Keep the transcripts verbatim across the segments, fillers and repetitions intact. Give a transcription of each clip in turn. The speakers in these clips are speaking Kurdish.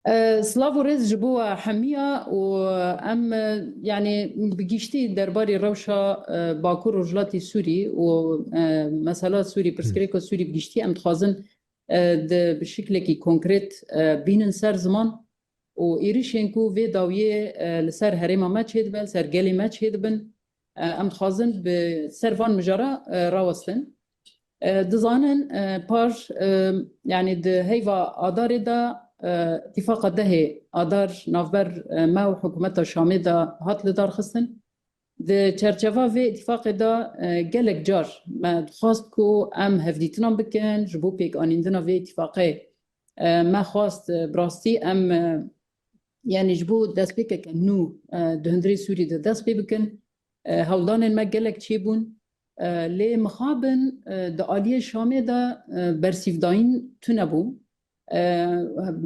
E, Silav û rêz ji bo we hemiya û em, e, yani bi giştî derbarê rewşa, e, Bakur Rojhilatê Sûrî û, e, mesela Sûrî, pirsgirêka Sûrî bi giştî em dixwazin, e, di, bi şiklekî konkret, e, bînin ser ziman û êrişên ku vê dawiyê, e, li ser herêma me çêdibe, li ser gelê me çêdibin, e, em dixwazin bi ser van mijara, e, rawestin. E, dizanin, e, par, e, yani di heyva Adarê de, e, îtîfaqa dehê Adar navber, e, me û hikûmeta Şamê de hat lidarxistin. Di çerçeva vê îtîfaqê de, e, gelek car me dixwast ku em hevdîtinan bikin, ji bo pêkanîndina vê îtîfaqê, e, me xwest, e, bi rastî em, e, yani ji bo destpêkeke nû, e, di hundirê Sûrî de dest pê bikin. E, hewldanên me gelek çêbûn. E, lê mixabin, e, di aliyê Şamê de, e, bersîvdayîn tune bû. E,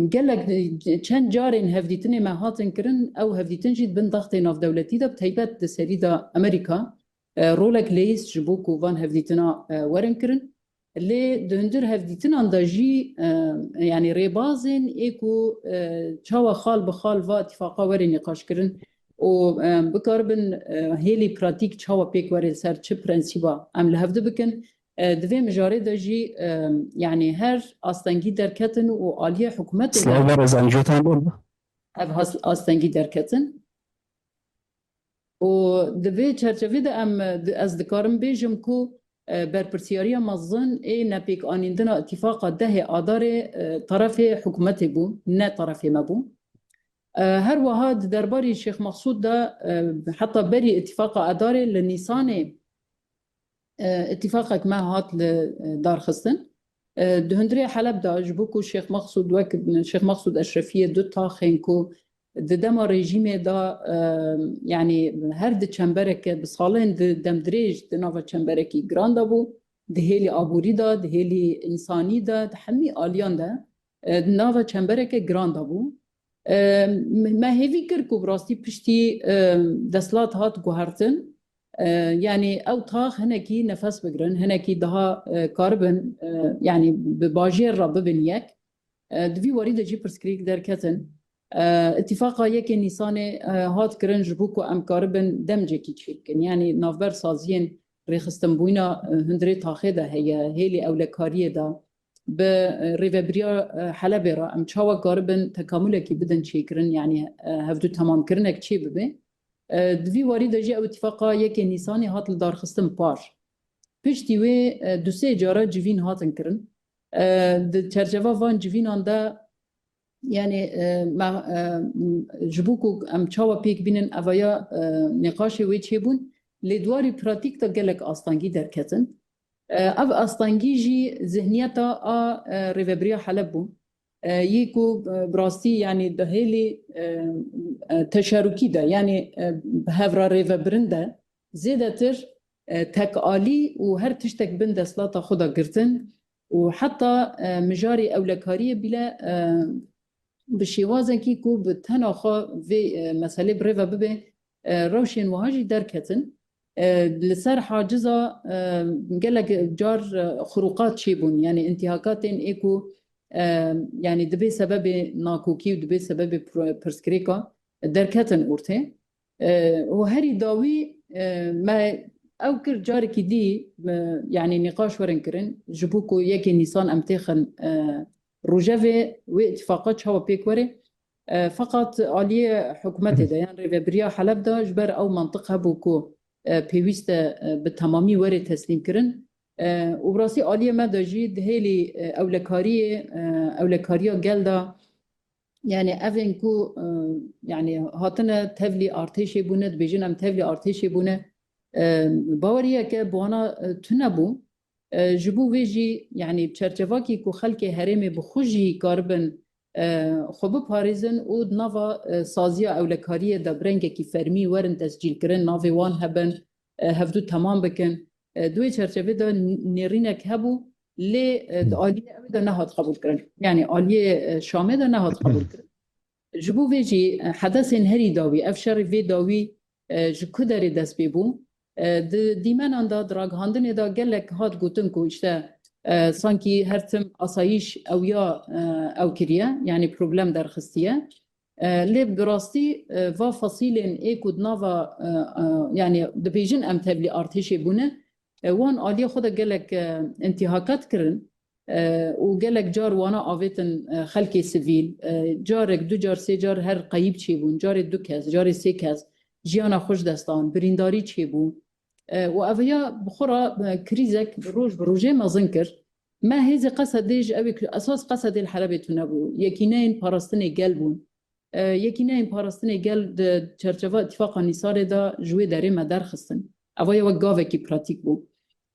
gelek, e, çend carên hevdîtinê me hatin kirin, ew hevdîtin jî di bin dextê navdewletî de, bi taybet di serî de Amerîka, e, rolek leyîst ji bo ku van hevdîtina, e, werin kirin. Lê di hundir hevdîtinan de jî, e, yani rêbazên ê ku, e, çawa xal bi xal va îtîfaqa were nîqaşkirin û, e, bikaribin, e, hêlî pratîk çawa pêk were, li ser çi prensîba em li hevdi bikin. E, di vê mijarê de jî, e, yani her astengî derketin û aliyê hikûmetê de Silav berêzan, cihê te ber be. Ev has-, astengî derketin. Û di vê çerçevê de em, di-, ez dikarim bêjim ku, e, berpirsiyariya mezin ê nepêkanîndina îtîfaqa dehê Adarê, e, tarafê hikûmetê bû, ne tarafê me bû. E, her wiha di derbarî Şêx Mexsûd de, e, heta berî îtîfaqa Adarê li Nîsanê, e, îtîfaqek me hat li, e, darxistin. E, di hundirê Heleb de ji bo ku Şêx Mexsûd wek Şêx Mexsûd Eşrefiyê du taxên ku di dema rejîmê de, e, yani her di çembereke bi salên di demdirêj di nava çemberekî giran de bû, di hêlî aborî de, di hêlî însanî de, di hemî aliyan de, e, di nava çembereke giran de bû. E, me hêvî kir ku bi rastî piştî, e, desthilat hat guhertin, e, yani ew tax hinekî nefes bigirin, hinekî daha, e, karibin, e, yani bi bajêr re bibin yek. E, di vî warî de jî pirsgirêk derketin. E, îtîfaqa yekê Nîsanê, e, hat kirin ji bo ku em karibin demcekî çêbikin. Yani navber saziyên rêxistinbûyîna, e, hundirê taxê de heye, hêlî ewlekariyê de. Bi, e, rêvebiriya, e, Helebê re em çawa karibin tekamulekî bidin çêkirin, yani, e, hevdu temamkirinek çê bibe. E, di vî warî de jî ew îtîfaqa yekê Nîsanê hat lidarxistin par. Piştî wê, e, du sê cara civîn hatin kirin. E, di çerçeva van civînan de, yani, e, me, e, ji bo ku em çawa pêk bînin, evaya, e, nîqaşê wê çêbûn, lê di warî pratîk de gelek astengî derketin. E, ev astengî jî zihniyeta a, e, rêvebiriya Heleb bû. E, yê ku, e, bi rastî, yani di hêlî, e, e, teşarukî de, yani, e, bi hev re rêvebirin de zêdetir, e, tekalî û her tiştek bin desthilata xwe de girtin û heta, e, mijarê ewlekariyê bîle, e, bi şêwazekî ku bi tena xwe vê, e, meselê bi rê ve bibe, e, rewşên wiha jî derketin. E, li ser haciza, e, gelek car, e, xuruqat çêbûn, yani intîhakatên ê ku, e, yani dibê sebebê nakokî û dibê sebebê pro-, pirsgirêka derketin ortê. E, û herî dawî, e, me ew kir carekî dî, e, yani nîqaş werin kirin, ji bo ku yekê Nîsan em têxin, e, rojevê wê îtîfaqa çawa pêk were. E, feqat aliyê hikûmetê de, yan rêvebiriya Heleb de ji ber ew mantiq hebû ku, e, pêwîst e, e, bi temamî were teslîmkirin. E, û bi rastî aliyê me de jî di hêlî, e, ewlekariyê, e, ewlekariya gel de, yani evên ku, e, yani hatine tevlî artêşê bûne, dibêjin em tevlî artêşê bûne, e, baweriyeke bi wana, e, tune bû. E, ji bo vê jî, yani çerçevakî ku xelkê herêmê bi xwe jî karibin, e, xwe biparêzin û di nava, e, saziya ewlekariyê de bi rengekî fermî werin tescîlkirin, navê wan hebin, e, hevdû temam bikin. E, di wê çerçevê de n-, nêrînek hebû, lê, e, di aliyê ew de nehat qebûlkirin. Yani aliyê, e, Şamê de nehat qebûlkirin. Ji bo vê jî, e, hedesên herî dawî, ev şerê vê dawî, e, ji ku derê dest pê bû? E, di dîmenan de, di ragihandinê de gelek hat gotin ku îşte, E, sankî her tim asayîş ew ya, e, ew kiriye, yanî problem derxistiye. E, lê bi rastî, e, va fasîlên ê ku di nava, e, e, yanî dibêjin em tevlî artêşê bûne, e, wan aliyê xwe de gelek, e, intîhakat kirin, e, û gelek car wana avêtin, e, xelkê sivîl, e, carek, du car, sê car her qeyîb çêbûn, carê du kes, carê sê kes jiyana xwe ji dest dan, birîndarî çêbû. E, û ev ya bi xwe re, e, krîzek roj bi rojê mezin kir. Me hêzê Qesedê ji ew ê ku esas Qesedê li Helebê tune bû. Yekîneyên parastinê gel bûn. E, Yekîneyên parastinê gel di çerçeva Îtîfaqa Nîsalê de ji wê derê me derxistin. Eva ye wek gavekî pratîk bû.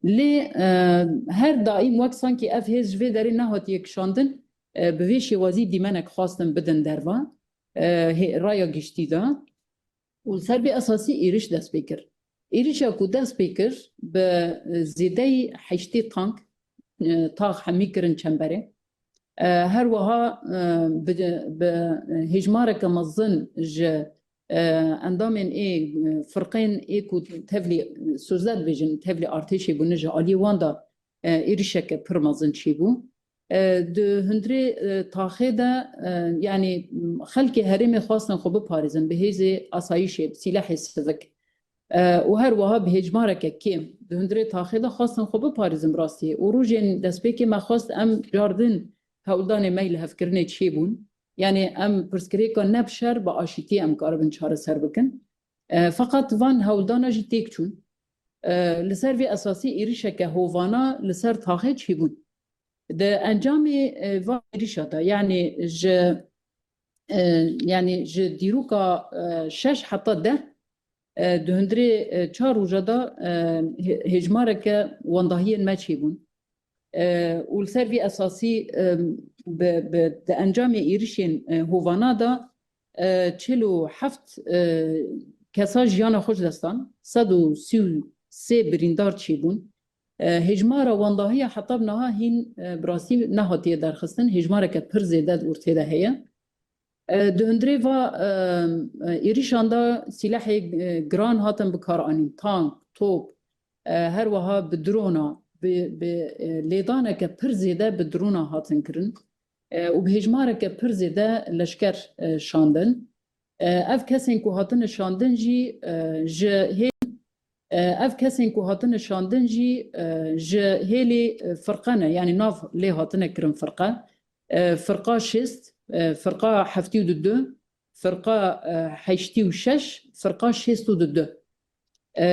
Lê, e, her daîm wek sankî ev hêz ji vê derê nehatiye kişandin, e, bi vê şêwazî dîmenek xwastin bidin derva, e, hê-, raya giştî de. Û li ser vê esasî êriş dest pê kir. Êrişa ku dest pê kir, bi zêdeyî heştê tank, e, tax hemî kirin çemberê. E, her wiha, e, bi, bi hêjmareke mezin ji, e, endamên ê, e, firqên ê ku tevlî, e, sozde dibêjin, tevlî artêşê bûne ji aliyê wan de, e, êrişeke pir mezin çêbû. E, di hundirê, e, taxê de, e, yanî, m, xelkê herêmê xwestin xwe biparêzin bi hêzê asayîşê, bi sîlehê sivik. E, û her wiha bi hêjmareke kêm di hundirê taxê de xwestin xwe biparêzin bi rastî. Û rojên destpêkê me xwest em cardin hewldanê me yê lihevkirinê çêbûn. Yanî em pirsgirêka ne bi şer, bi aşîtiyê em karibin çareser bikin. E, feqet van hewldana jî têk çûn. E, li ser vê esasî êrişeke hovana li ser taxê çêbûn. Di encamê, e, van êrişa de, yanî ji, e, yanî ji dîroka, e, şeş heta deh, e, di hundirê, e, çar roja de, e, hê-, hêjmareke wendahiyên me çêbûn. E, û li ser vî esasî, e, bi, bi, di encamê êrişên, e, hovana de, e, çil û heft, e, kesa jiyana xwe ji dest dan, sed û sî û sê birîndar çêbûn. E, hêjmara wendahiya heta bi niha hîn, e, bi rastî nehatiye derxistin. Hêjmareke pir zêde di ortê de heye. E, di hundirê va, e, e, êrişan de sîlehê, e, giran hatin bikaranîn. Tank, top, e, her wiha bi drona, bi, bi, e, lêdaneke pir zêde bi drona hatin kirin. E, û bi hêjmareke pir zêde leşker, e, şandin. E, ev kesên ku hatine şandin jî, e, ji hê-, e, ev kesên ku hatine şandin jî, e, ji hêlê, e, firqe ne, yanî nav lê hatine kirin firqe. E, firqa şêst, e, firqa heftî û du, firqa, e, heştî û şeş, firqa şêst û du. E,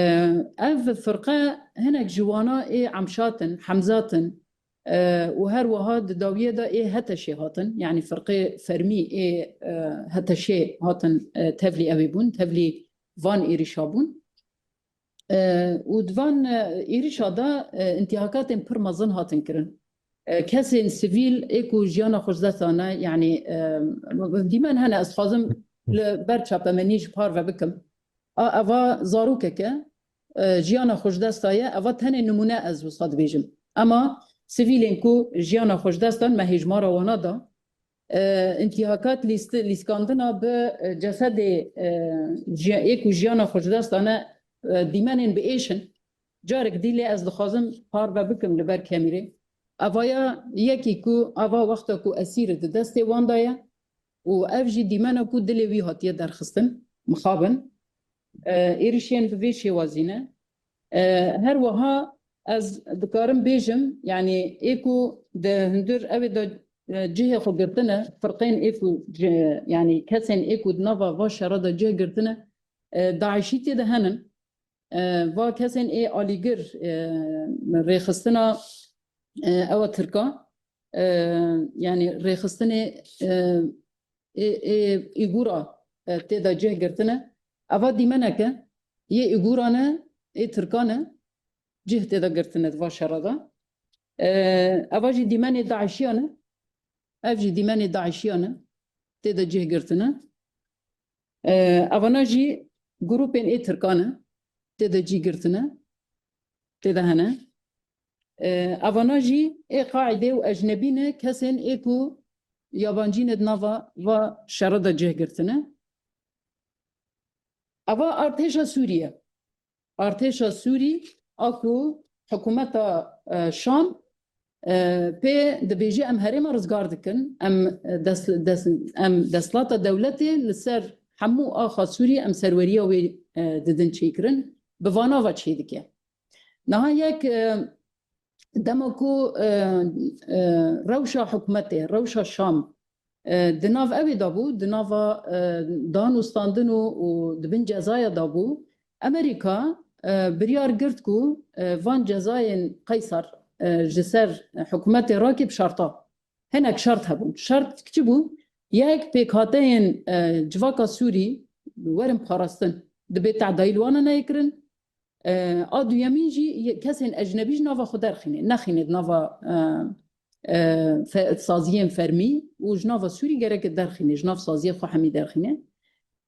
ev firqe hinek ji wana ê Emşat in, Hemzat in, e, û her wiha di dawiyê de ê HTŞê hatin, yanî firqê fermî ê, e, HTŞê hatin, e, tevlî ew ê bûn, tevlî van êrişa bûn. E, û di van, e, êrişa de, e, întîhakatên pir mezin hatin kirin. E, kesên sivîl ê ku jiyana xwe ji dest dane, yanî, e, dîmen hene, ez dixwazim li ber çapemenî ji parve bikim. A, eva zarokeke, e, jiyana xwe ji dest daye, eva tenê nimûne ez wisa dibêjim. Ema sivîlên ku jiyana xwe ji dest dan, me hêjmara wana da. E, întîhakat lîst-, lîskandina bi, e, cesedê, e, jiya-, ê ku jiyana xwe ji dest dane, e, dîmenên bi êş in. Carek dî lê ez dixwazim parve bikim li ber kemîrê. Eva ya yekî ku eva wexta ku esîr di destê wan de ye û ev jî dîmena ku dilê wî hatiye derxistin, mixabin. E, êrişên bi vê şêwazî ne. E, her wiha ez dikarim bêjim, yanî ê ku di hundir ew ê de, e, cihê xwe girtine, firqên ê ku ci-, yanî kesên ê ku di nava va şera de cih girtine, e, DAIŞî tê de henin. E, va kesên ê alîgir, e, rêxistina, e, ewa Tirka, e, yanî rêxistinê, e, ê, ê Îgûra, e, tê de cih girtine. Eva dîmeneke yê Îgûran e, ê Tirkan e, cih tê de girtine di va şera de. E, eva jî dîmenê DAIŞiyan e. Ev jî dîmenê DAIŞiyan e. Tê de cih girtine. E, evana jî grûpên ê Tirkan e. Tê de cî girtine. Tê de hene. E, evana jî ê Qaîdê û ecnebî ne, kesên ê ku yabancî ne di nava va şera de cih girtine. Eva artêşa Sûriye. Artêşa Sûrî a ku hikûmeta, e, Şam, E, pê dibêje em herêma rizgar dikin, em, e, des-, des-, em desthilata dewletê li ser hemû axa Sûrî em serweriya wê, e, didin çêkirin, bi vana ve çêdike. Niha yek, e, dema ku, e, e, rewşa hikûmetê, rewşa Şam, e, di nav ewê de bû, di nava, e, dan û standin û, û di bin cezaya de bû, Amerîka, e, biryar girt ku, e, van cezayên Qeysar, e, ji ser hikûmetê rake bi şerta. Hinek şert hebûn. Şert çi bû? Yek, pêkhateyên, e, civaka Sûrî werin parastin. Dibê tehdayî li wan neyê kirin. E, a duyemîn jî ye-, kesên ecnebî ji nava xwe derxînê. Nexînê di nava, e, e, fe-, saziyên fermî û ji nava Sûrî gerek derxînê, ji nav saziyê xwe hemî derxînê.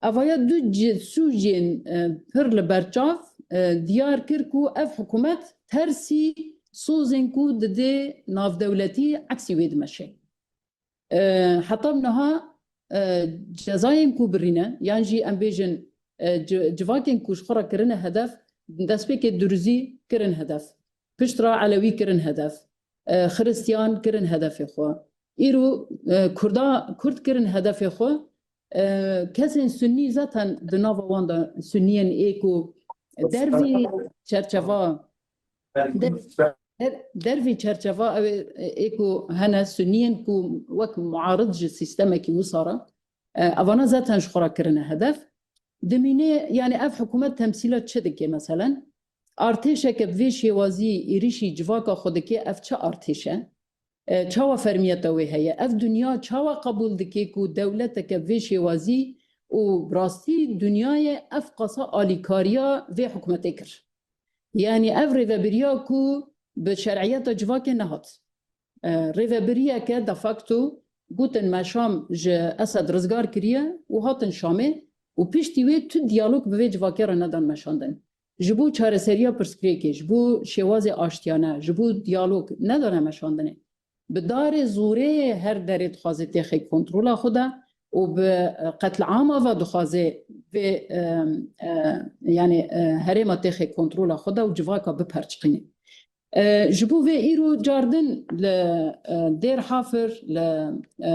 Evaya du ci-, sûcên, e, pir li ber çav, e, diyar kir ku ev hikûmet tersî sozên ku didê navdewletî eksî wê dimeşe. E, heta niha, e, cezayên ku birîne, yan jî em bêjin, e, ci-, civakên ku ji xwe re kirine hedef, destpêkê Duruzî kirin hedef, piştre Elewî kirin hedef, e, Xiristiyan kirin hedefê xwe. Îro, e, Kurda, Kurd kirin hedefê xwe. E, kesên Sunnî zaten di nava wan de Sunniyên ê ku dervî çerçeva, der-, der-, dervî çerçeva ew ê, ê ku hene Sunniyên ku wek muarid ji sîstemekî wisa re, e, evana zaten ji xwe re kirine hedef. Dimîne, yani ev hikûmet temsîla çi dike meselen? Artêşeke bi vê şêwazî êrişî civaka xwe dike, ev çi artêş e? E, çawa fermiyeta wê heye? Ev dinya çawa qebûl dike ku dewleteke vê şêwazî û bi rastî dinyayê ev qasa alîkariya vê hikûmetê kir? Yani ev rêvebiriya ku bi şer'iyeta civakê nehat. E, rêvebiriyeke de facto gotin me Şam ji Esed rizgar kiriye û hatin Şamê û piştî wê tu diyalog bi vê civakê re nedan meşandin. Ji bo çareseriya pirsgirêkê, ji bo şêwazê aştiyane, ji bo diyalog nedane meşandinê. Bi darê zorê her derê dixwaze têxe kontrola xwe de û bi, e, qetliama ve dixwaze vê, e, e, yani, e, herêma têxe kontrola xwe de û civaka biperçiqîne. E, ji bo vê îro cardin li, e, Dêr Hafir, li, e,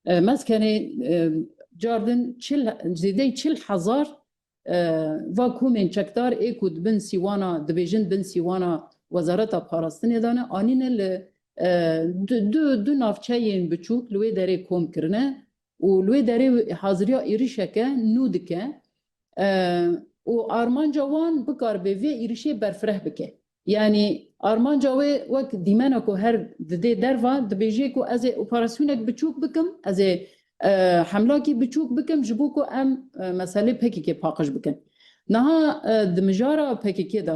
e, Meskenê, e, cardin çil, zêdeyî çil hezar, e, va komên çekdar ê ku di bin sîwana, dibêjin bin sîwana Wezareta Parastinê de ne, anîne li, e, du, du, du navçeyên biçûk li wê derê kom kirine û li wê derê haziriya êrişeke nû dike. E, û armanca wan bikaribe vê êrişê berfireh bike. Yani armanca wê wek dîmena ku her didê derva, dibêje ku ez ê operasyonek biçûk bikim, ez ê, e, hemlakî biçûk bikim ji bo ku em, e, meselê P K K paqij bikin. Niha, e, di mijara P K K de,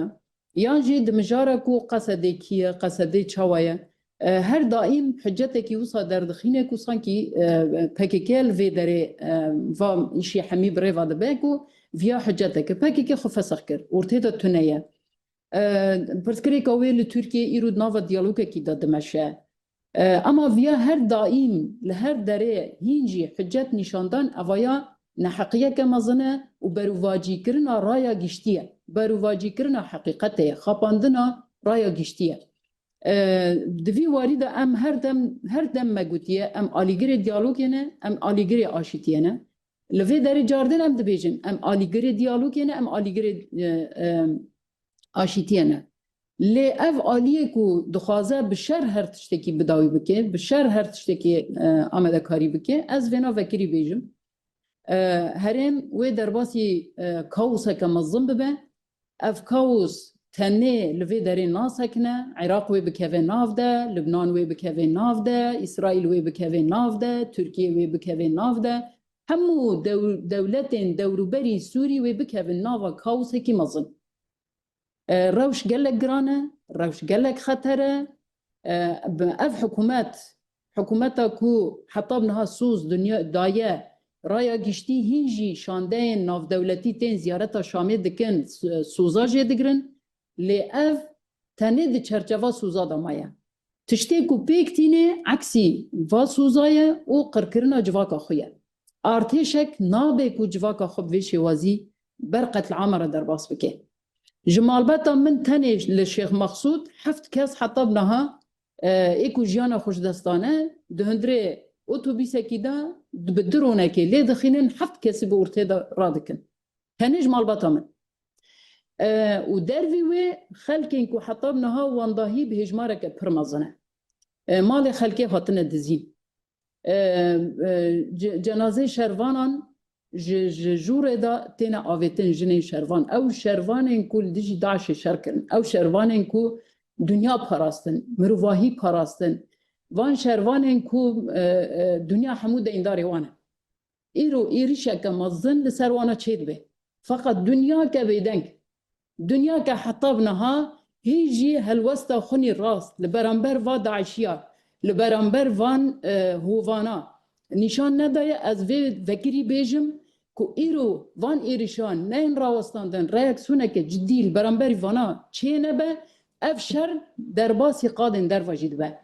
yan jî di mijara ku Qesedê kî ye, Qesedê çawa ye, e, her daîm hiccetekî wisa derdixîne ku sankî, e, P K K li vê derê, e, va îşê hemî bi rê ve dibe ku viya hiccetek e. P K K xwe fesix kir, ortê de tune ye. E, pirsgirêka wê li Tirkiyê îro di nava diyalogekî de dimeşe. E, ema viya her daîm li her derê hîn jî hicet nîşandan evaya neheqiyeke mezin e û berûvacîkirina raya giştî ye. Berûvacîkirina heqîqetê ye, xapandina raya giştî ye. E, di vî warî de em her dem, her dem me gotiye, em alîgirê diyalogê ne, em alîgirê aşîtiyê ne. Li vê derê cardin em dibêjin, em alîgirê diyalogê ne, em alîgirê, e, e, aşîtiyê ne. Lê ev aliyê ku dixwaze bi şer her tiştekî bidawî bike, bi şer her tiştekî, e, amadekarî bike, ez vêna vekirî bêjim. E, herêm wê derbasî, e, kaoseke mezin bibe. Ev kaos tenê li vê derê nasekine. Iraq wê bikeve nav de, Libnan wê bikeve nav de, Îsraîl wê bikeve nav de, Tirkiye wê bikeve nav de. Hemû dew-, dewletên dewrûberî Sûrî wê bikevin nava kaosekî mezin. E, rewş gelek giran e, rewş gelek xeter e. E, bi-, ev hikûmet, hikûmeta ku heta bi niha soz dinya daye, raya giştî hîn jî şandeyên navdewletî tên ziyareta Şamê dikin, s-, soza jê digirin. Lê ev tenê di çerçeva soza de maye. Tiştê ku pêk tîne eksî va soza ye û qirkirina civaka xwe ye. Artêşek nabe ku civaka xwe bi vê şêwazî ber qetlîama re derbas bike. Ji malbata min tenê li Şêx Mexsûd heft kes heta bi niha e, ê ku jiyana xwe ji dest dane, di hundirê otobîsekî de bi dronekê lê dixînin, heft kesî bi ortê de radikin. Tenê ji malbata min. E, û dervî wê xelkên ku heta niha wan dahî bi hêjmareke pir mezin e. E, malê xelkê hatine dizîn. E, e, ce-, cenazeyê şervanan ji, ji jûrê de têne avêtin jinên şervan. Ew şervanên ku li dijî DAIŞê şer kirin. Ew şervanên ku dinya parastin, mirovahî parastin. Van şervanên ku, e, e, dinya hemû deyndarê wan e. Îro êrîşeke mezin li ser wana çêdibe. Feqet dinyake bêdeng. Dinyake heta bi niha hê jî helwesta xwinî rast li beramber va DAIŞiya, li beramber van, e, hovana nîşan nedaye. Ez vê vekirî bêjim ku îro van êrîşan neyên rawestandin, reaksiyoneke cidî li beramberî vana çênebe, ev şer derbasî qadên derva jî dibe.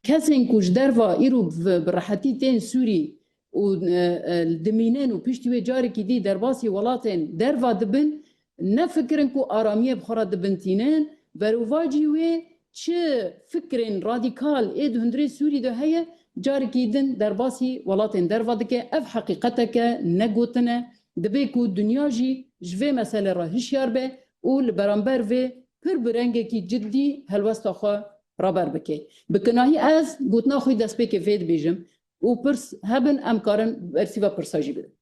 Kesên ku ji derva îro bi, bi rehetî tên Sûrî û, e, e, dimînin û piştî wê carekî dî derbasî welatên derva dibin, nefikirin ku aramiyê bi xwe re dibintînin, berovajî wê çi fikrên radîkal ê di hundirê Sûrî de heye, carekî din derbasî welatên derva dike. Ev heqîqeteke negotin e. Dibe ku dinya jî ji vê meselê re hişyar be û li beramber vê pir bi rengekî cidî helwesta xwe raber bike. Bi kinahî ez gotina xwe destpêkê vê dibêjim û pirs hebin em karin bersîva pirsa jî bidin.